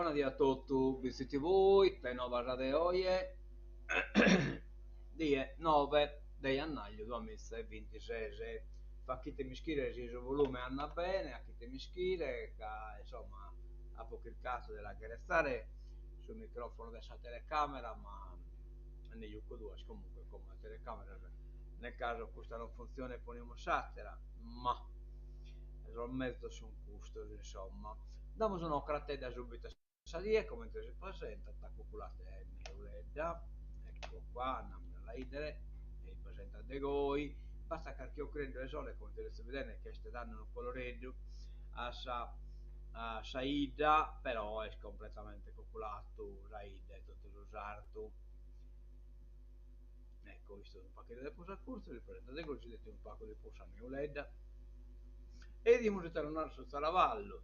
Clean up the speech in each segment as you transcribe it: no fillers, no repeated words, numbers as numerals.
Bona die a totu, Bitzi TV, ite novas de oje, die noe de jannàgliu duamiza e bintises. Fachitemi ischire si su volume andat bene, achitemi ischire ca insomma apo chircadu de l'aggeretzare su microfono de sa telecamera ma nde juco duas comunque como de telecameras, nel caso custa non funtzionet ponimus s'atera, ma sos mezos sun custos insomma. Damus un'ocratedda subitu a sa die comente si presentat, cuculata e neuledda, ecco qua, andamus a la 'idere, si presentat de goi, b'at carchi ocreddu 'e sole comente seis bidende chi est dande unu coloreddu a sa a sa 'idda, però est completamente cuculatu sa 'idda e totu su sartu. Ecco, isto unu pagheddu de prus a curtzu, si presentat de goi, si 'idet unu pagu de prus sa neuledda. E 'idimus ite nos narat su tzaravallu.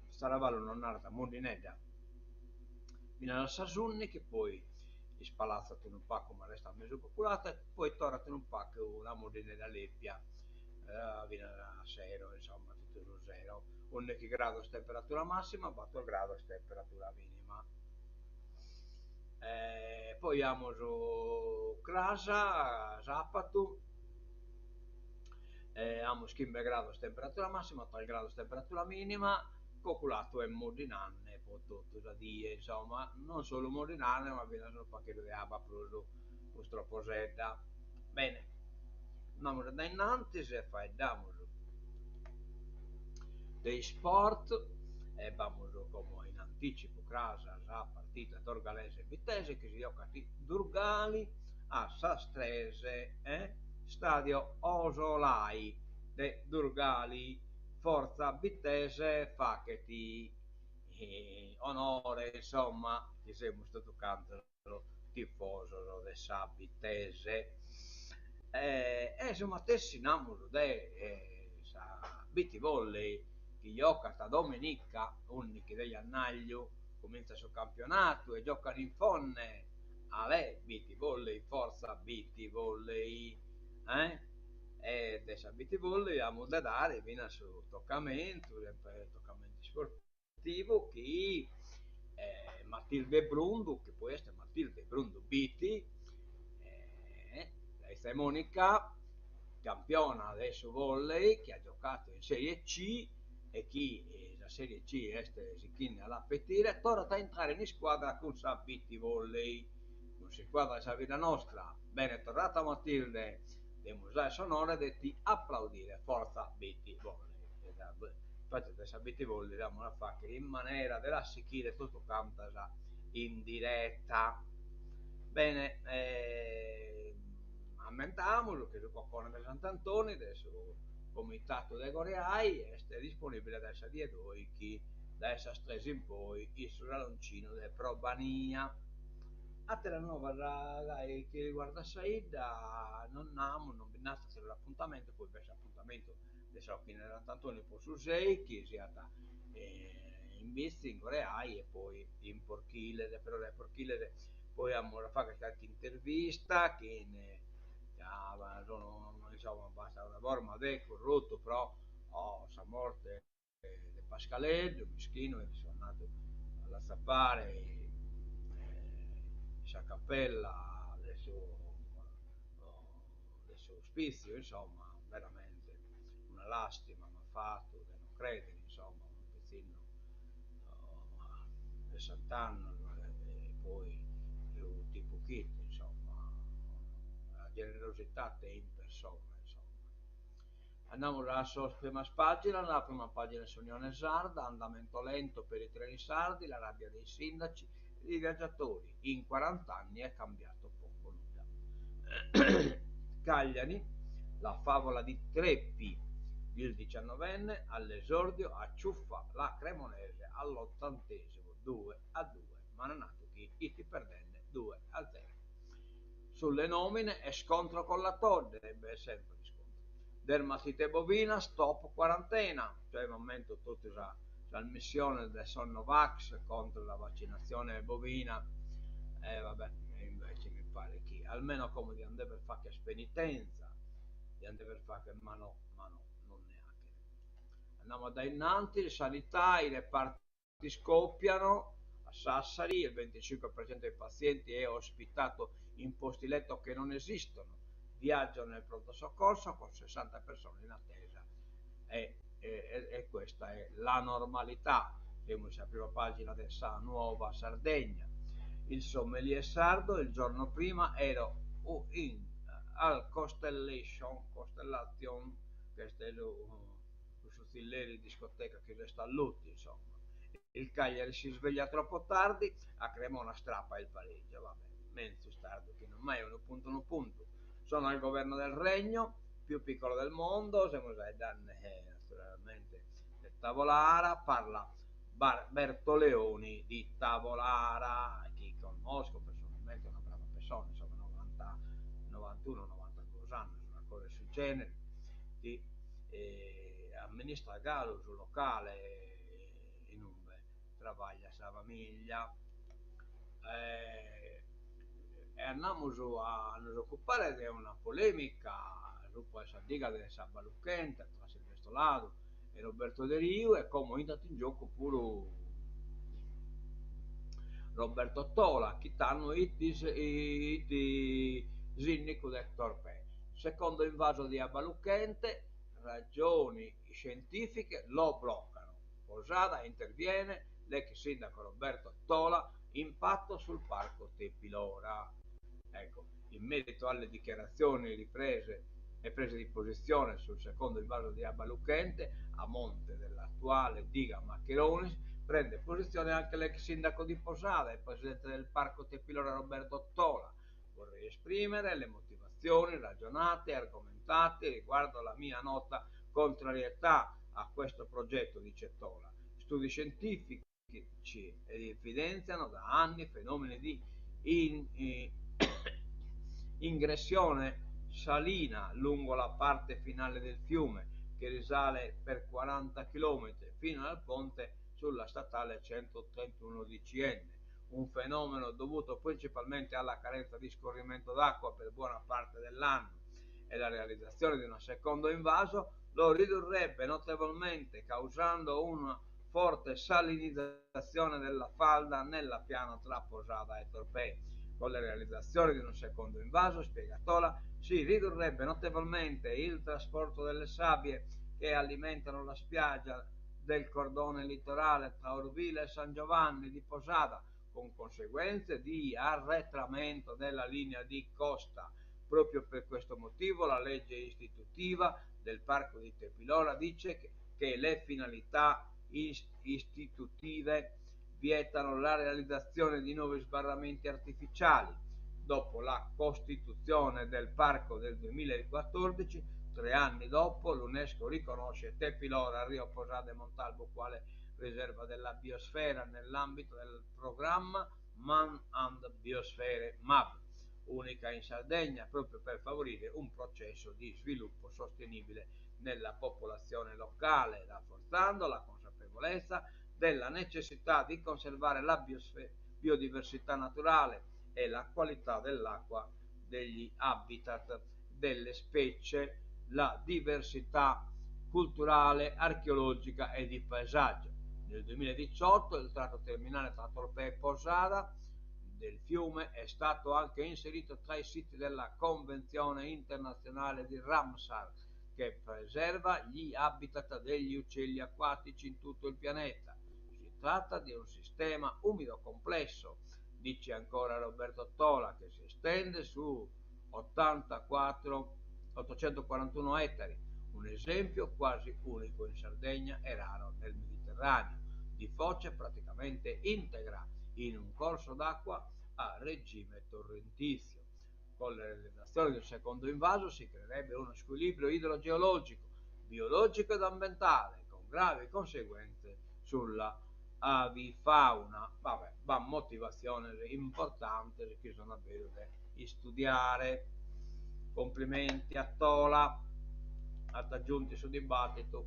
Su tzaravallu nos narat muddinedda finas a sas ùndighi, poi ispalatzat unu pagu ma restat mesu cuculata e poi torrat unu pagu una muddinedda lèpia finas a sero, insomma, totu su sero. Ùndighi grados temperatura massima, bator grados temperatura minima. Poi amus cras, sàpatu. Amus chimbe grados temperatura massima, tres grados temperatura minima, coculatu e muddinanne po totu sa die, insomma, non solu muddinanne ma finas unu pagheddu de abba prus prus troposedda. Bene, andamus a dae innantis e faeddamus de isport e b'amus como in anticipu cras sa partida Dorgalese-Bittese chi si jocat in Durgali a sas tres Stadio Osolai de Durgali, Fortza Bittese faghet onore, insomma, chi semus totu cantos tifosos de sa Bittese. E su matessi namus de sa Bitti Volley chi giocat domenica ùndighi de jannàgliu, cumintzat su campionatu e giocan in Fonne Alè Bitti Volley fortza Bitti Volley eh e de sa Bitti Volley amus de dare finas su tocamentu sempre tocamentu isportivu chi Matilde Brundu chi poi est Matilde Brundu Bitti sa 'izza 'e Monica campiona de su volley chi at giocatu in serie C e chi sa serie C est sichinde a la petire, torrat a intrare in iscuadra cun sa Bitti Volley, cun s'iscuadra de sa bidda nostra. Bene torrata Matilde, demus dare s'onore de ti aplaudire, fortza Bitti Volley. Infati de sa Bitti Volley amus a fàghere in manera de la sichire totu cantas in direta. Bene, Ammentamus chi su cocone de Sant'Antoni de su Comitatu de Goreai est disponìbile dae sa die dòichi, dae sas tres in poi, in su saloncinu de Probania. Àteras novas gai chi riguardat sa 'idda non nd'amus, non bi nd'at àteros apuntamentos, poi b'est s'apuntamentu de sa 'ochina de Sant'Antoni po su sèichi, siat in Bitzi, in Goreai e poi in Porchiles, però dae Porchiles Poi amus a fagher carchi intervista chin ca sono insomma b'at una forma de currutu pro sa morte de Pascaleddu, mischinu, chi so andadu a l'atzapare in sa capella de su de s'ospitziu, insomma, veramente una lastima m'at fatu de non creder, insomma, unu pitzinnu de sessant'annos e poi su tipu ch'it, insomma, la generositate in persona, insomma. Andamus a sas primas paginas, la prima pagina de s'Unione Sarda, andamento lento per i treni sardi, la rabbia dei sindaci e dei viaggiatori, in quarant'anni è cambiato poco o nulla. Cagliari, la favola di Treppi, il diciannovenne all'esordio acciuffa la Cremonese all'ottantesimo 2-2, m'an natu chi 'it perdende 2-0. Sulle nomine e scontro con la Todde, e b'est sempre iscontru. Dermatite bovina, stop quarantena, cioè m'ammento totu sa sas missiones de sos Novax contro sa vacinatzione bovina, e va bè, invece mi paret chi almeno como diant dever fagher penitenza, diant dever fagher, ma no, ma no, non nde 'achen. Andamus a dae innantis, sanità, i reparti scoppiano, a Sassari il 25% dei pazienti è ospitato in posti letto che non esistono, viaggiano nel pronto soccorso con 60 persone in attesa e, e, e questa è la normalità. Semus in sa prima pagina de sa Nuova Sardegna. Il sommelier sardo il giorno prima ero in al Constellation, Constellation, est cussu tzilleri discoteca chi s'est allutu, insomma. Il Cagliari si sveglia troppo tardi, a Cremona strappa il pareggio, va bene, menzus tardu chi non mai, unu puntu unu puntu. Sono al governo del regno più piccolo del mondo, semus faeddende naturalmente de Tavolara, parla Bertoleoni di Tavolara, chi connosco personalmente, una brava persona, insomma, novanta, novantuno, novantaduos annos, una cosa de su genere, chi amministrat galu su locale in ube trabagliat sa familia. E andamus a nos ocupare de una polemica subra de sa diga de s'Abba Luchente tra Silvestro Ladu e Roberto Deriu e como intrat in giocu puru Roberto Tola chi tando it it sinnicu de Torpè. Secondo invaso di Abba Luchente, ragioni scientifiche lo bloccano. Posada interviene l'ex sindaco Roberto Tola, impatto sul parco Tepilora. Ecco, in merito alle dichiarazioni riprese e prese di posizione sul secondo invaso di Abba Luchente, a monte dell'attuale diga Maccheronis, prende posizione anche l'ex sindaco di Posada e presidente del parco Tepilora Roberto Tola. Vorrei esprimere le motivazioni ragionate e argomentate riguardo alla mia nota contrarietà a questo progetto, dice Tola. Studi scientifici evidenziano da anni fenomeni di in, in, ingressione salina lungo la parte finale del fiume, che risale per 40 km fino al ponte sulla statale 131 DCN, un fenomeno dovuto principalmente alla carenza di scorrimento d'acqua per buona parte dell'anno e la realizzazione di un secondo invaso lo ridurrebbe notevolmente, causando una forte salinizzazione della falda nella piana tra Posada e Torpè. Con la realizzazione di un secondo invaso, spiega Tola, si ridurrebbe notevolmente il trasporto delle sabbie che alimentano la spiaggia del cordone litorale tra Orvile e San Giovanni di Posada, con conseguenze di arretramento della linea di costa. Proprio per questo motivo la legge istitutiva del Parco di Tepilora dice che, che le finalità istitutive vietano la realizzazione di nuovi sbarramenti artificiali. Dopo la costituzione del parco del 2014, tre anni dopo, l'UNESCO riconosce Tepilora, Rio Posada e Montalbo quale riserva della biosfera nell'ambito del programma Man and Biosphere MAB, unica in Sardegna proprio per favorire un processo di sviluppo sostenibile nella popolazione locale, rafforzando la consapevolezza della necessità di conservare la biodiversità naturale e la qualità dell'acqua degli habitat delle specie, la diversità culturale, archeologica e di paesaggio. Nel 2018 il tratto terminale tra Torpè e Posada del fiume è stato anche inserito tra i siti della Convenzione internazionale di Ramsar che preserva gli habitat degli uccelli acquatici in tutto il pianeta. Si tratta di un sistema umido complesso, dice ancora Roberto Tola, che si estende su 84, 841 ettari, un esempio quasi unico in Sardegna e raro nel Mediterraneo, di foce praticamente integra in un corso d'acqua a regime torrentizio. Con la realizzazione del secondo invaso si creerebbe uno squilibrio idrogeologico, biologico ed ambientale, con gravi conseguenze sulla avifauna. Vabbè, b'at motivatziones importantes chi sun aberu de istudiare. Complimenti a Tola, at agiuntu in su dibattitu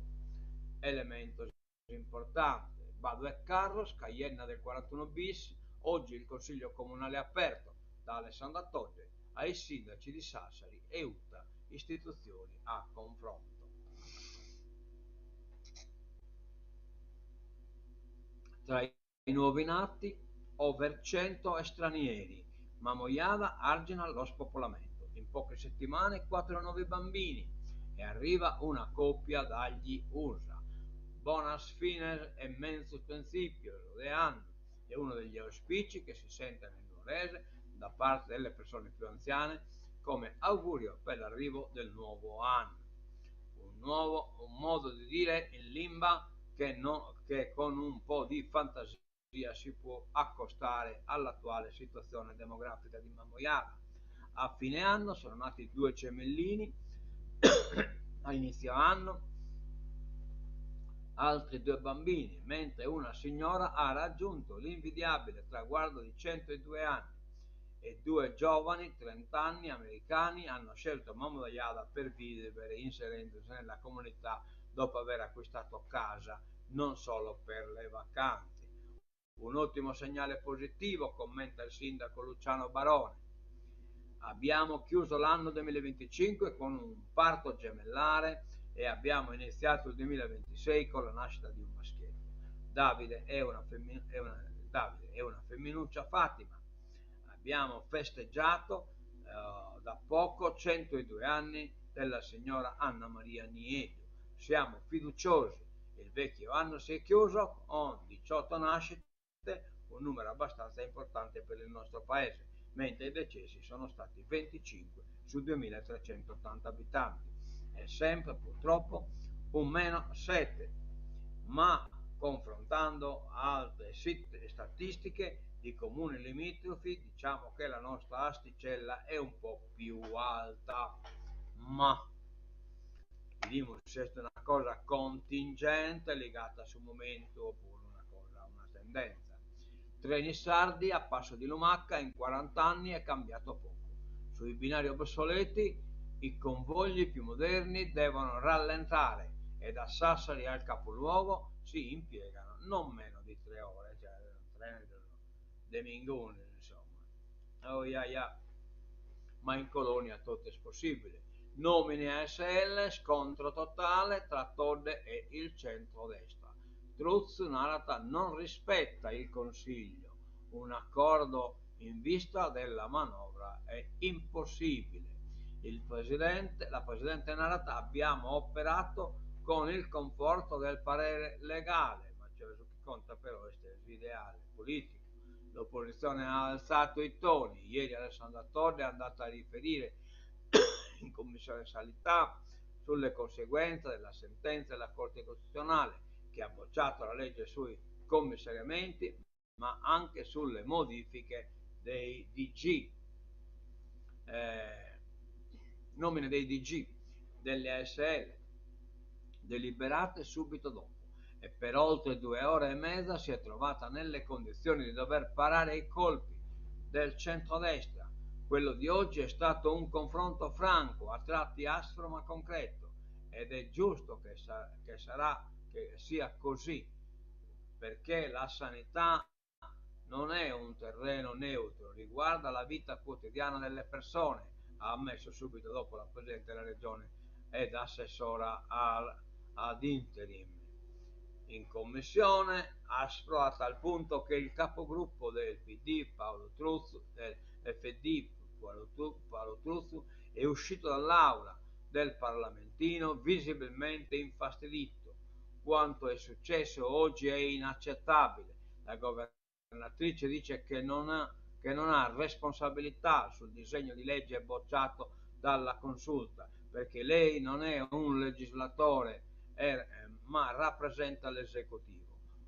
elementos importantes. B'at due carros, Cayenna del 41 bis, oggi il Consiglio comunale aperto da Alessandra Todde ai sindaci di Sassari e Uta, istituzioni a confronto. Tra i nuovi nati, over 100 stranieri. Mamoiada argina lo spopolamento. In poche settimane 4 nuovi bambini e arriva una coppia dagli USA. Bonas fines e menzus printzìpios de annu è uno degli auspici che si sente nel Nuorese da parte delle persone più anziane come augurio per l'arrivo del nuovo anno. Un nuovo, un modo di dire in limba che, no, che con un po' di fantasia si può accostare all'attuale situazione demografica di Mamoiada. A fine anno sono nati due gemellini, a inizio anno altri due bambini, mentre una signora ha raggiunto l'invidiabile traguardo di 102 anni e due giovani, 30 anni, americani hanno scelto Mamoiada per vivere inserendosi nella comunità dopo aver acquistato casa non solo per le vacanze. Un ottimo segnale positivo, commenta il sindaco Luciano Barone. Abbiamo chiuso l'anno 2025 con un parto gemellare e abbiamo iniziato il 2026 con la nascita di un maschietto. Davide è una, femmin- è una, Davide è una femminuccia Fatima. Abbiamo festeggiato eh, da poco 102 anni della signora Anna Maria Nieddu. Siamo fiduciosi. Il vecchio anno si è chiuso con 18 nascite, un numero abbastanza importante per il nostro paese, mentre i decessi sono stati 25 su 2380 abitanti. È sempre purtroppo un meno 7, ma confrontando altre statistiche di comuni limitrofi, diciamo che la nostra asticella è un po' più alta, ma vediamo se è una cosa contingente legata a su momentu oppure una cosa, una tendenza. Treni sardi a passo di lumaca in 40 anni è cambiato poco. Sui binari obsoleti i convogli più moderni devono rallentare e da Sassari al capoluogo si impiegano non meno di 3 ore, cioè un treno de mingoni, insomma. Oh, yeah, yeah. Ma in colonia tutto è possibile. Nomine ASL, scontro totale tra Todde e il centrodestra. Truzzu narat non rispetta il Consiglio. Un accordo in vista della manovra è impossibile. Il presidente, la presidente narat abbiamo operato con il conforto del parere legale, ma c'è su chi conta però è l'ideale politico. L'opposizione ha alzato i toni. Ieri Alessandra Todde è andata a riferire in Commissione Sanità sulle conseguenze della sentenza della Corte Costituzionale che ha bocciato la legge sui commissariamenti, ma anche sulle modifiche dei DG, eh, nomine dei DG delle ASL, deliberate subito dopo. E per oltre 2 ore e mezza si è trovata nelle condizioni di dover parare i colpi del centrodestra. Quello di oggi è stato un confronto franco, a tratti aspro ma concreto, ed è giusto che, sa- che sarà, che sia così, perché la sanità non è un terreno neutro, riguarda la vita quotidiana delle persone, ha ammesso subito dopo la Presidente della Regione ed assessora al, ad interim. In commissione aspro a tal punto che il capogruppo del PD Paolo Truzzu, del FD Paolo Truzzu è uscito dall'aula del parlamentino visibilmente infastidito. Quanto è successo oggi è inaccettabile. La governatrice dice che non ha responsabilità sul disegno di legge bocciato dalla consulta, perché lei non è un legislatore, eh, ma rappresenta l'esecutivo.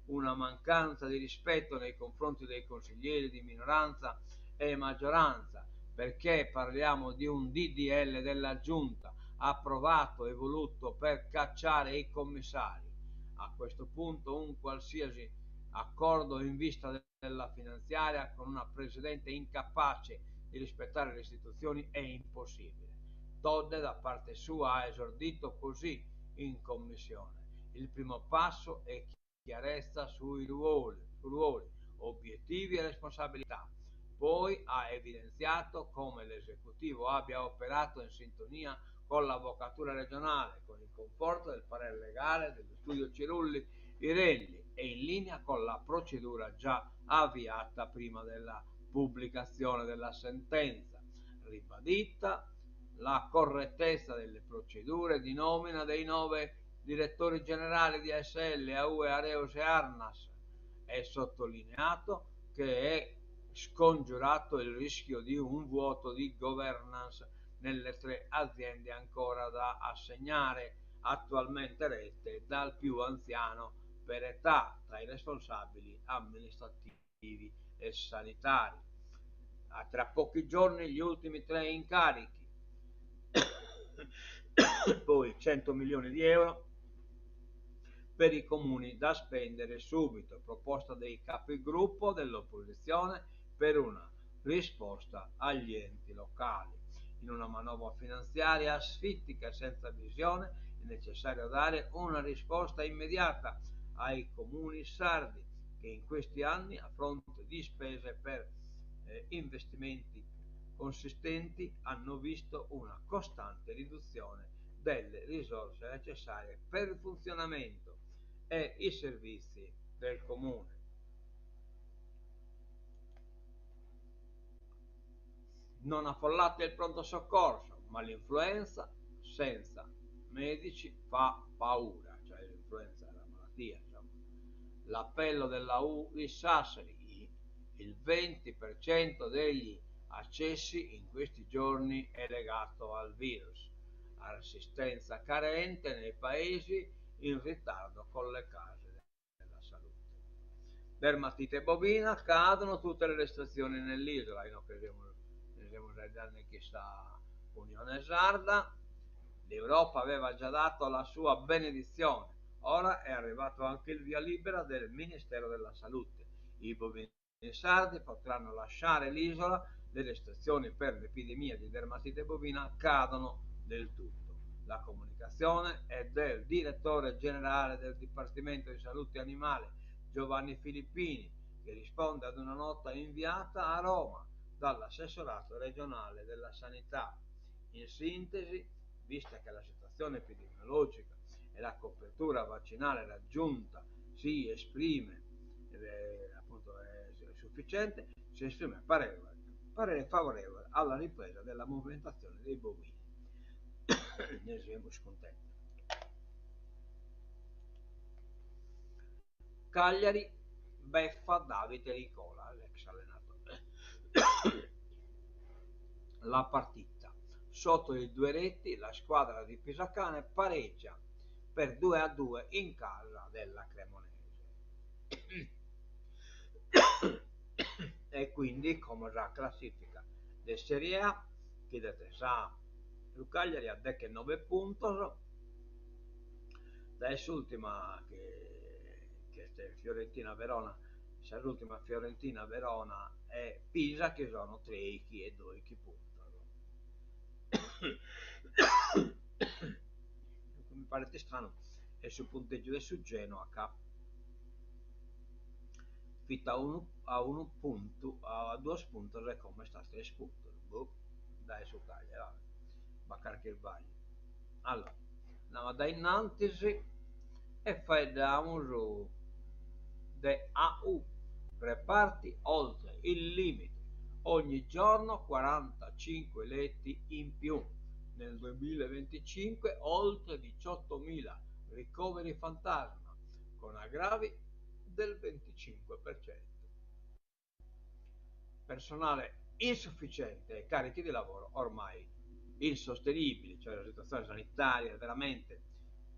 Una mancanza di rispetto nei confronti dei consiglieri di minoranza e maggioranza, perché parliamo di un DDL della Giunta approvato e voluto per cacciare i commissari. A questo punto un qualsiasi accordo in vista della finanziaria con una presidente incapace di rispettare le istituzioni è impossibile. Todde da parte sua ha esordito così in commissione. Il primo passo è chiarezza sui ruoli, su ruoli, obiettivi e responsabilità. Poi ha evidenziato come l'esecutivo abbia operato in sintonia con l'avvocatura regionale, con il conforto del parere legale dello studio Cirulli. Irelli e in linea con la procedura già avviata prima della pubblicazione della sentenza, ribadita la correttezza delle procedure di nomina dei 9 direttori generali di ASL, AUE, Areus e Arnas. È sottolineato che è scongiurato il rischio di un vuoto di governance nelle 3 aziende ancora da assegnare, attualmente rette dal più anziano per età tra i responsabili amministrativi e sanitari. A tra pochi giorni gli ultimi 3 incarichi, poi 100 milioni di euro per i comuni da spendere subito, proposta dei capigruppo dell'opposizione per una risposta agli enti locali. In una manovra finanziaria asfittica e senza visione è necessario dare una risposta immediata ai comuni sardi che in questi anni, a fronte di spese per investimenti consistenti, hanno visto una costante riduzione delle risorse necessarie per il funzionamento e i servizi del comune. Non affollate il pronto soccorso, ma l'influenza senza medici fa paura, cioè l'influenza è la malattia, insomma. L'appello della U di Sassari, il 20% degli accessi in questi giorni è legato al virus. Assistenza carente nei paesi in ritardo con le case della salute. Dermatite bovina, cadono tutte le restrizioni nell'isola, in occasione di chissà Unione Sarda. L'Europa aveva già dato la sua benedizione, ora è arrivato anche il via libera del Ministero della Salute. I bovini sardi potranno lasciare l'isola, le restrizioni per l'epidemia di dermatite bovina cadono del tutto. La comunicazione è del direttore generale del Dipartimento di Salute Animale Giovanni Filippini, che risponde ad una nota inviata a Roma dall'assessorato regionale della sanità. In sintesi, vista che la situazione epidemiologica e la copertura vaccinale raggiunta si esprime appunto è sufficiente, si esprime parere favorevole alla ripresa della movimentazione dei bovini. Ne siamo scontenti. Cagliari beffa Davide Nicola, l'ex allenatore. La partita. Sotto i 2 reti la squadra di Pisacane pareggia per 2-2 in casa della Cremonese. E quindi, come la classifica di Serie A, chi deve sa, il Cagliari ha 19 punti, dall'ultima che è Fiorentina Verona, l'ultima Fiorentina Verona e Pisa, che sono 13 e 12 punti. Mi pare strano è sul punteggio del su Genoa che fitta a uno punto, a 2 punti e come sta a 3 punti. Boh, dai su Cagliari, vabbè. Ma qualche sbaglio. Allora, andiamo da innanzi e facciamo su de AU, reparti oltre il limite, ogni giorno 45 letti in più. Nel 2025 oltre 18.000 ricoveri fantasma, con aggravi del 25%. Personale insufficiente e carichi di lavoro ormai insostenibili, cioè la situazione sanitaria è veramente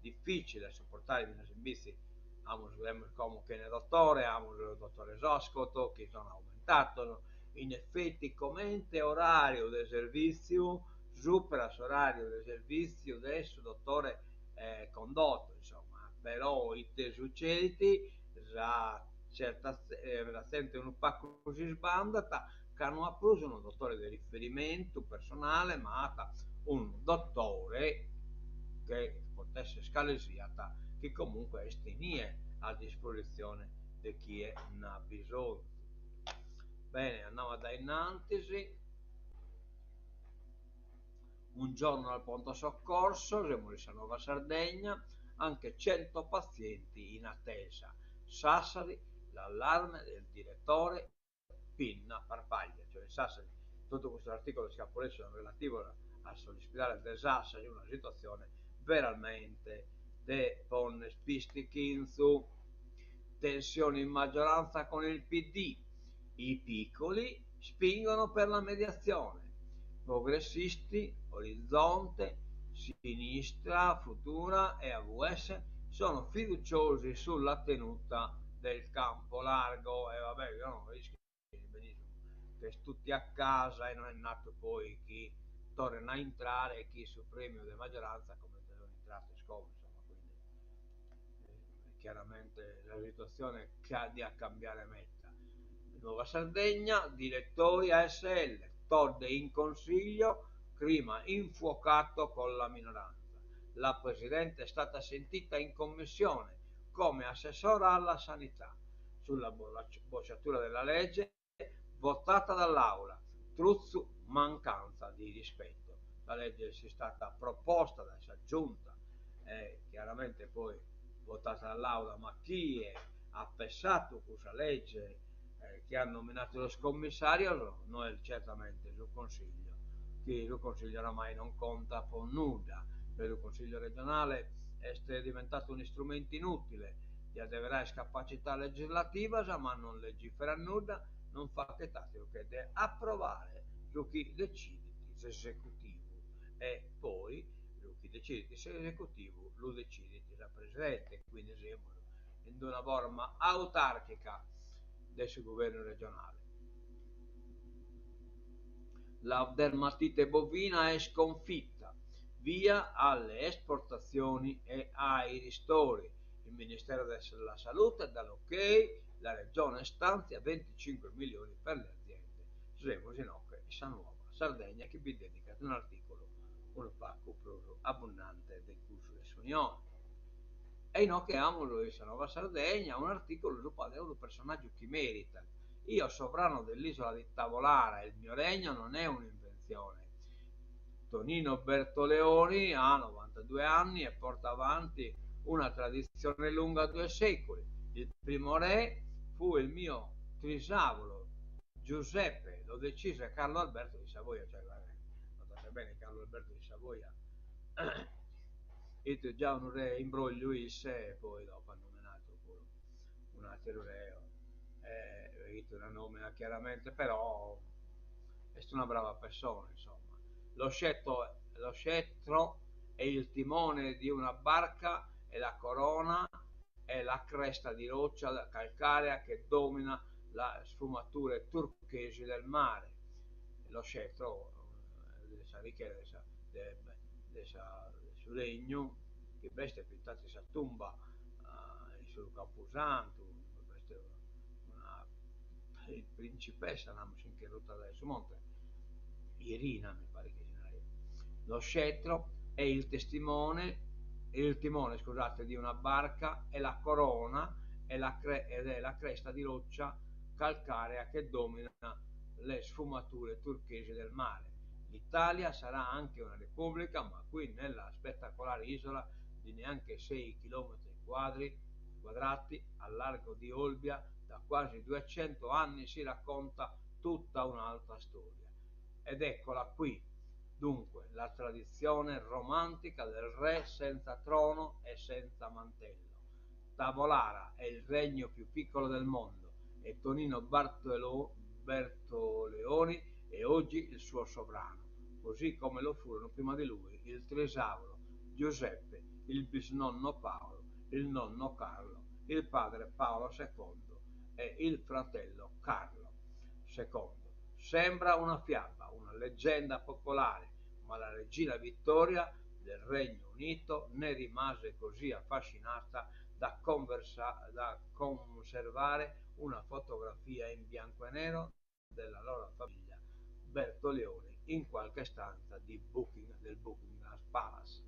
difficile da sopportare in servizi. Amo come che ne dottore, amo il dottore Soscoto, che sono aumentato. In effetti, commente orario del servizio supera l'orario del servizio adesso dottore condotto, insomma, però i te succediti la certa la gente un pacco così sbandata che non ha preso un dottore di riferimento personale, ma ha un dottore che potesse scalesiata, che comunque è stinie a disposizione di chi è ne ha bisogno. Bene, andiamo da innanzi. Un giorno al pronto soccorso, siamo in Nuova Sardegna, anche 100 pazienti in attesa. Sassari, l'allarme del direttore Pinna Parpaglia, cioè in Sassari, totu custos artìculos chi apo lègiu sunt relativos a s'ispidale de Sassari, una situatzione veramente de ponner pistichinzu. Tensioni in maggioranza con il PD, i piccoli spingono per la mediazione, progressisti, Orizzonte, Sinistra Futura e AVS sono fiduciosi sulla tenuta del campo largo. E vabbè, io non rischio benissimo che tutti a casa e non è nato poi chi torna a intrare e chi su premio de maggioranza comente sono intrados como, insomma, quindi chiaramente la situazione diat cambiare meda. Nuova Sardegna, direttori ASL, Todde in consiglio, clima infuocato con la minoranza. La Presidente è stata sentita in commissione come assessora alla sanità sulla bocciatura della legge votata dall'Aula. Truzzu, mancanza di rispetto. La legge è stata proposta da sa Giunta e chiaramente poi votata dall'Aula, ma chie at pessadu cussa legge chi at nominadu sos commissàrios no est certamente su Consiglio, chi su Consiglio oramai non contat pro nudda, cioè su Consiglio regionale est diventadu un'istrumentu inùtile, diat dever aer capacità legislativas ma non legiferat nudda, non faghet àteru che de aprovare su chi decidit s'esecutivu e poi su chi decidit s'esecutivu lu decidit sa presidente, quindi semus in una forma autarchica de su guvernu regionale. La dermatite bovina è sconfitta, via alle esportazioni e ai ristori. Il Ministero della Salute dà l'ok, la Regione stanzia 25 milioni per le aziende. Semus inoghe in sa Nuova Sardegna chi bi dedicat un'artìculu unu pagu prus abbundante de cussu de s'Unione. E inoghe amus in sa Nuova Sardegna un'artìculu subra de unu personàgiu chi meritat, Io sovrano dell'isola di Tavolara e il mio regno non è un'invenzione. Tonino Bertoleoni ha 92 anni e porta avanti una tradizione lunga due secoli. Il primo re fu il mio trisavolo Giuseppe, lo decise Carlo Alberto di Savoia, cioè notate bene Carlo Alberto di Savoia fit già unu re imbrogliu isse e poi dopo at nomenadu puru un'ateru re e fit una nomina chiaramente però est una brava persona insomma. Lo scettro lo scettro è il timone di una barca e la corona è la cresta di roccia calcarea che domina le sfumature turchesi del mare. Lo scettro de sa richesa de sa de de sa de su regnu chi b'est fintzas in sa tumba in su Campusantu b'est una principessa namus chi nch'est ruta dae su monte, Irina mi paret chi si naraiat. Lo scettro è il testimone il timone scusate di una barca e la corona è la cre ed è la cresta di roccia calcarea che domina le sfumature turchesi del mare. L'Italia sarà anche una repubblica, ma qui nella spettacolare isola di neanche 6 chilometri quadri, quadrati al largo di Olbia da quasi 200 anni si racconta tutta un'altra storia. Ed eccola qui, dunque, la tradizione romantica del re senza trono e senza mantello. Tavolara è il regno più piccolo del mondo e Tonino Bartolo, Bertoleoni è oggi il suo sovrano, così come lo furono prima di lui il trisavolo Giuseppe, il bisnonno Paolo, il nonno Carlo, il padre Paolo II e il fratello Carlo II. Sembra una fiaba, una leggenda popolare, ma la regina Vittoria del Regno Unito ne rimase così affascinata da, conversa, da conservare una fotografia in bianco e nero della loro famiglia Bertoleoni in qualche stanza di Buckingham, del Buckingham Palace.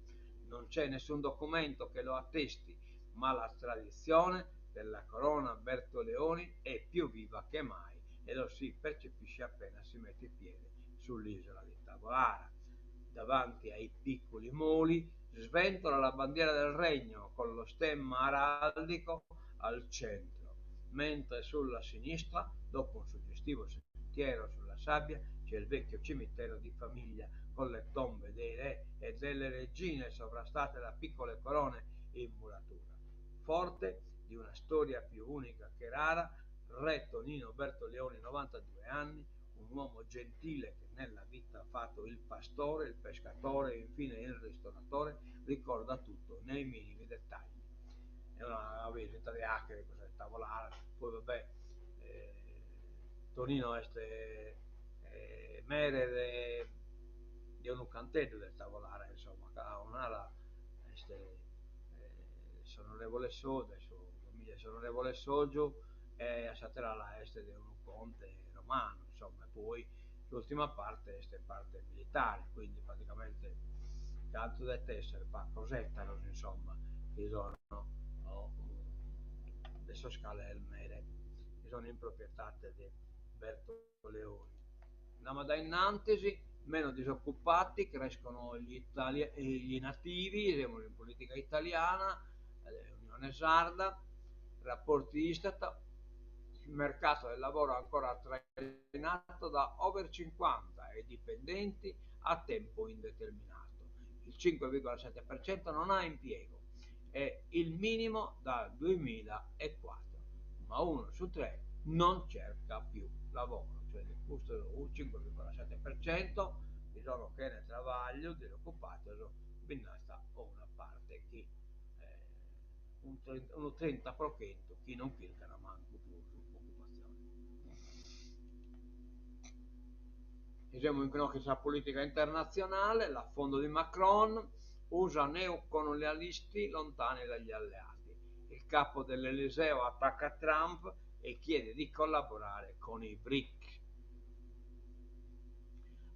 Non c'è nessun documento che lo attesti, ma la tradizione della corona Bertoleoni è più viva che mai e lo si percepisce appena si mette piede sull'isola di Tavolara. Davanti ai piccoli moli Sventola la bandiera del regno con lo stemma araldico al centro, mentre sulla sinistra, dopo un suggestivo sentiero sulla sabbia, c'è il vecchio cimitero di famiglia con le tombe dei re e delle regine sovrastate da piccole corone in muratura. Forte di una storia più unica che rara, re Tonino Bertoleoni, 92 anni, un uomo gentile che nella vita ha fatto il pastore, il pescatore e infine il ristoratore, ricorda tutto nei minimi dettagli. È una visita de 'achere cussa de Tavolara, poi vabbè Tonino est mere de de unu canteddu de Tavolara, insomma, ca a un'ala est s'onorevole Soggiu, de sa familia de s'onorevole Soggiu e a s'atera ala est de unu conte romanu, insomma, e poi s'ultima parte est parte militare, quindi praticamente cantu dent esser pacos ettaros, insomma, chi sono de sos cales est mere, chi sono in proprietate de Bertoleoni. Andamus a dae innantis, meno disoccupati, crescono gli gli nativi, semus in politica italiana, Unione Sarda, rapporti Istat, mercato del lavoro ancora trainato da over 50 e dipendenti a tempo indeterminato. Il 5,7% non ha impiego, è il minimo dal 2004, ma uno su tre non cerca più lavoro, cioè de custos unu 5,7% chi sono chene trabagliu, disoccupados, bi nd'at una parte chi unu trinta pro chentu chi non chircan mancu prus occupazione. E semus inoghe in sa politica internatzionale, l'affondo di Macron, Usa neocolonialisti lontani dagli alleati. Il capo dell'Eliseo attacca Trump e chiede di collaborare con i BRIC.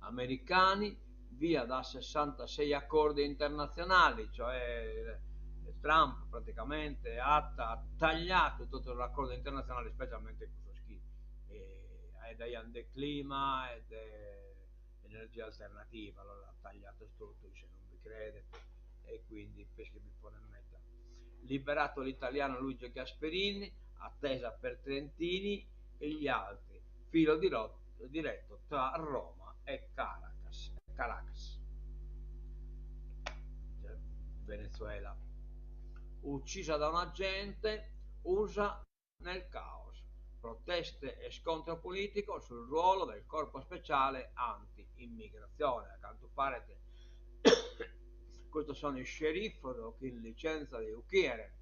Americani via da 66 accordi internazionali, cioè Trump praticamente at tagliadu totu sos acordos internatzionales, specialmente cussos chi faeddaian de clima e de energia alternativa, los at tagliados totu, isse non bi credet e quindi pesche bi ponet meta. Liberato l'italiano Luigi Gasperini, attesa per Trentini e gli altri, filo diretto tra Roma e Caracas, Caracas. Venezuela. Uccisa da un agente, USA nel caos. Proteste e scontro politico sul ruolo del corpo speciale anti-immigrazione. A cantu paret custos sono is sceriffos chin licenza de ucchiere.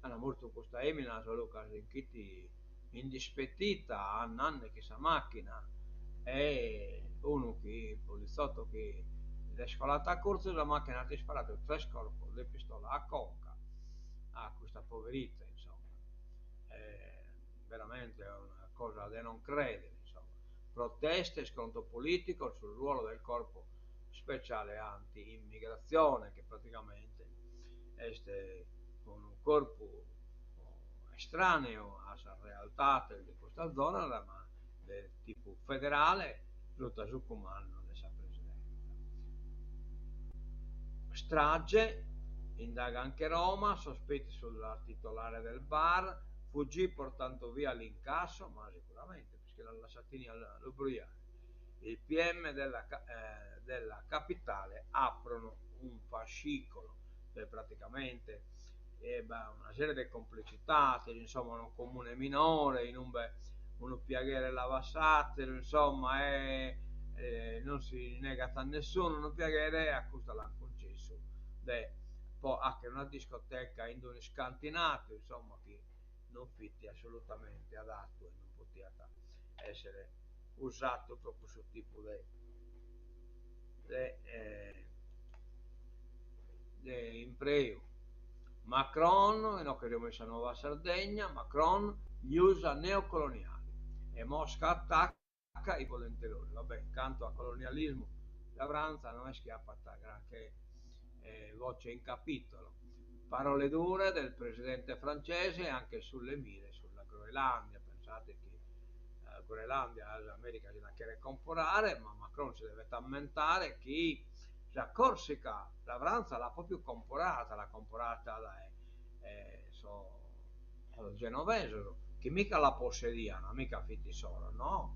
Ana mortu custa emina solu ca si nch'it indispettita andande chin sa macchina e unu chi, poliziotto chi l'est colatu a curtzu sa macchina at isparadu tres corpos de pistola a conca a custa poveritta, insomma. Veramente una cosa de non credere, insomma. Proteste e scontro politico sul ruolo del corpo speciale anti-immigrazione, che praticamente est unu corpu estraneu a sas realtades de custa zona, ma de tipu federale, sutta su cumandu de sa presidenta. Strage, indaga anche Roma, sospetti sulla titolare del bar, fuggì portando via l'incasso, ma sicuramente, perché l'ha lasciatini a lu brujare. Il PM della, della capitale aprono un fascicolo, cioè praticamente eh, una serie de complicitades, insomma, unu comune minore in ube unu piaghere lavat s'atteru, insomma, e non si negat a nessunu unu piaghere e a custa l'an cuncessu de po 'achere una discoteca in unu iscantinatu, insomma, chi non fit assolutamente adattu e non potiat essere usatu pro cussu tipu de de de impreu. Macron, inoghe semus in sa Nuova Sardegna, Macron, gli Usa neocoloniali e Mosca attacca i volenterosi. Va bene, in cantu a colonialismu sa Frantza no est chi apat granché voce in capitolo. Parole dure del presidente francese anche sulle mire sulla Groenlandia, pensate chi Groenlandia s'America si la cheret comporare, ma Macron si devet ammentare chi Sa Còrsica sa Frantza l'at pròpiu comporada, l'at comporada dae sos genovesos, chi mica la possedian, mica fit issoro, no,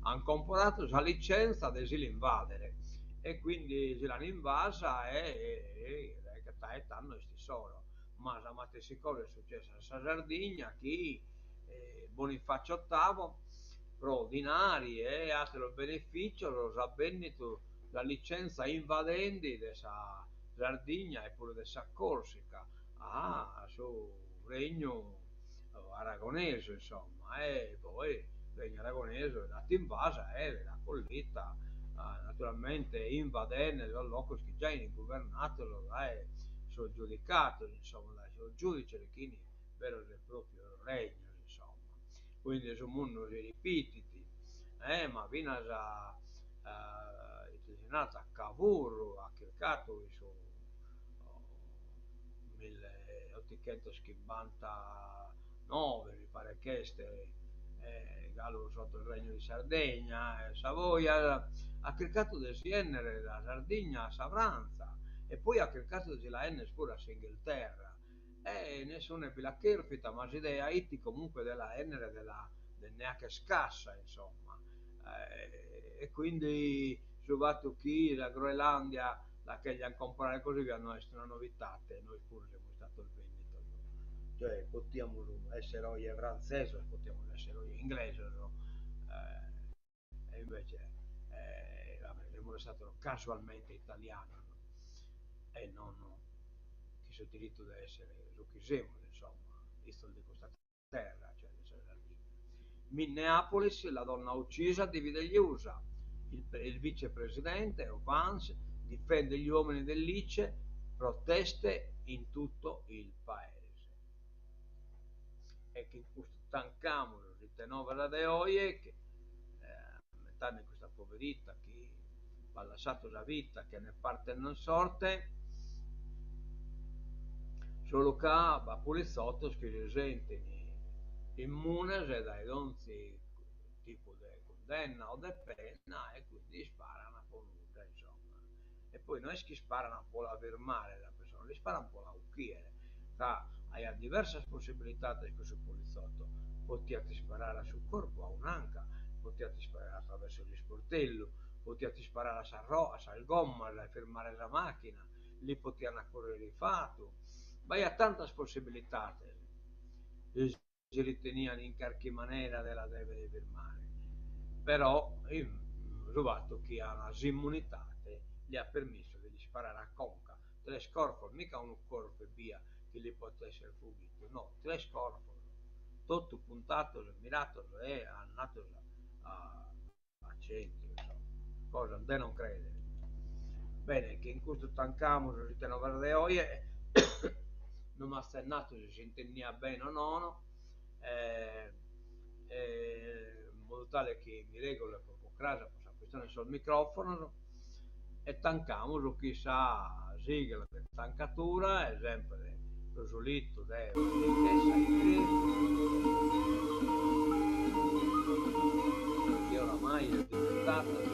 an comporadu sa licentza de si l'invàdere e quindi si l'an invasa e dae tando est issoro. Ma sa matessi cosa est sucessa a sa Sardigna chi Bonifacio Ottavo pro dinari e àteros benefìcios s'at bèndidu sa licentza invadendi de sa Sardigna e puru de sa Còrsica a su regnu aragonesu insomma e poi su regnu aragonesu l'at invasa e l'at collita naturalmente invadende sos locos chi giai fin guvernados dae sos giudicados insomma dae sos giudices chi fin veros e proprios regnos insomma. Quindi su mundu si ripitit ma finas ite si narat Cavour at chircadu in su milleotighentoschimbantanoe mi paret ch'est galu sotto il Regno di Sardegna e Savoia at chircadu de si 'ennere sa Sardigna a sa Frantza e poi at chircadu de si la 'enner puru a s'Inghilterra e nessune bi l'at cherfida ma s'idea 'it comunque de la 'ennere de la de nde 'acher cassa insomma e quindi su fattu chi sa Groenlandia la cheglian comporare e così via no est una novitate, nois puru semus istados bendidos, cioè potiamus essere oje frantzesos, potiamus essere oje inglesos e invece va bene semus restados casualmente italianos e non chin su diritu de essere su chi semus insomma, fizos de custa terra, cioè de sa Sardigna. Minneapolis, la donna uccisa divide gli Usa. Il, il vicepresidente Vance difende gli uomini dell'ICE, proteste in tutto il paese. E chin custu tancamus ite novas de oje, che, eh, ammentande custa poveritta chi b'at lassatu sa vita chene parte nen sorte, solu ca b'at pulitzottos chi si sentin immunes dae donzi tipu de cundenna o de pena e quindi isparan po nudda, insomma. E poi no est chi isparan po la firmare sa pessona, l'isparan po la ucchiere, ca aiat diversas possibilidades cussu pulitzotto, potiat isparare a su corpu, a un'anca, potiat isparare atraversu s'isportellu, potiat isparare a sas ro a sas gommas e firmare sa machina, li potian currere ifatu, b'aiat tantas possibilidades, si riteniat in carchi manera de la dèvere firmare, però su fatu chi at s'immunidade li at permissu de l'isparare a conca tres corfos, mica unu corfu ebbia chi li potet esser fughidu, no, tres corfos, totu puntados e mirados e andados a a centru, insomma, cosa de non credere. Bene, chin custu tancamus ite novas de oje, non m'azes natu si s'intendiat bene o nono, e in modu tale chi mi regole pro cras pro sa questione de sos microfonos, e tancamus chin sa sigla de tancatura e sempre su sulitu de Chessa chi oramai est diventata.